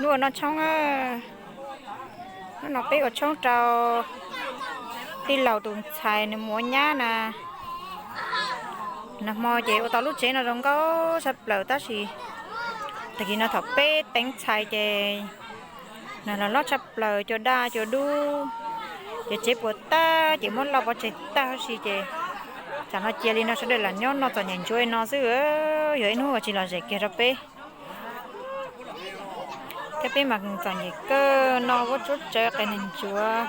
Hnub no tshoob, hnub no peb ua tshoob rau tij laug tus ntxhais nws mus ua nyab na. Nag hmo ces ua tau lub tsev no zoo nkauj tshaj plaws tab sis tag kis no thaum peb teev txhais ces nag los loj tshaj plaws, cua daj cua dub, ces tsev puas tag ces muab loj pov tseg tag huv si ces tsam no cia li no sawv daws lam nyob noj txom nyem ntsuav no xwb, yog ib hnub uas tsis lom zem kiag rau peb. Thiab peb mas txom nyem kawg, noj vuab tsuab tsawv qias neeg ntsuav.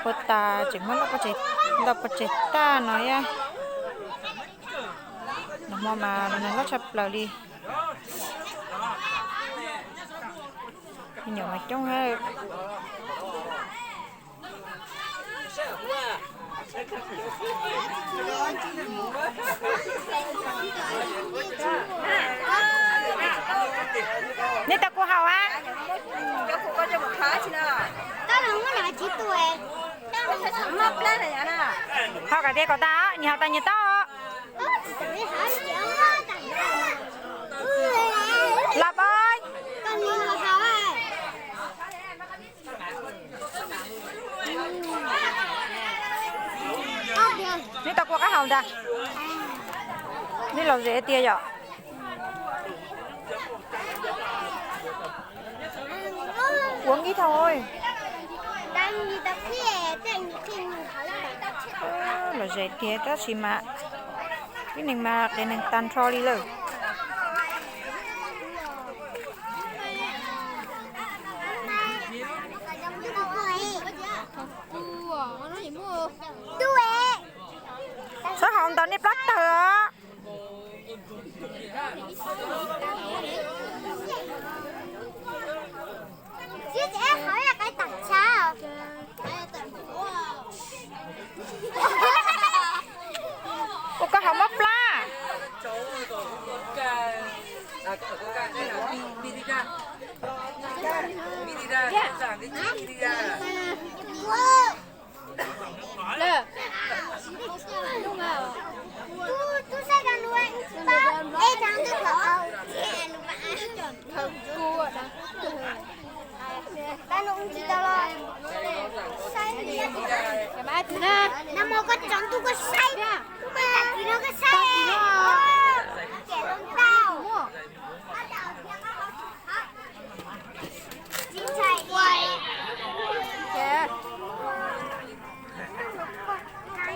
Ua tas tseem muab loj pov tseg tag no thiab. Nag hmo mas lub neej loj tshaj plaws li. Me nyuam mas coob. Nej tau kua haus a? Haus kom tiav kom tas, nyias haus tas nyias taub. Los pab. Nej tau kua qab haus ntag. Nej lom zem tiag yom. Ua nkib thaum lom zem tiag tab sis mas tib neeg mas qias neeg tag nrho li lawm. Txhob haus ntau nej plab tawg os. Ua koj haus mob plab. Nag hmo koj tso ntuj koj saib, tag kis no koj saib.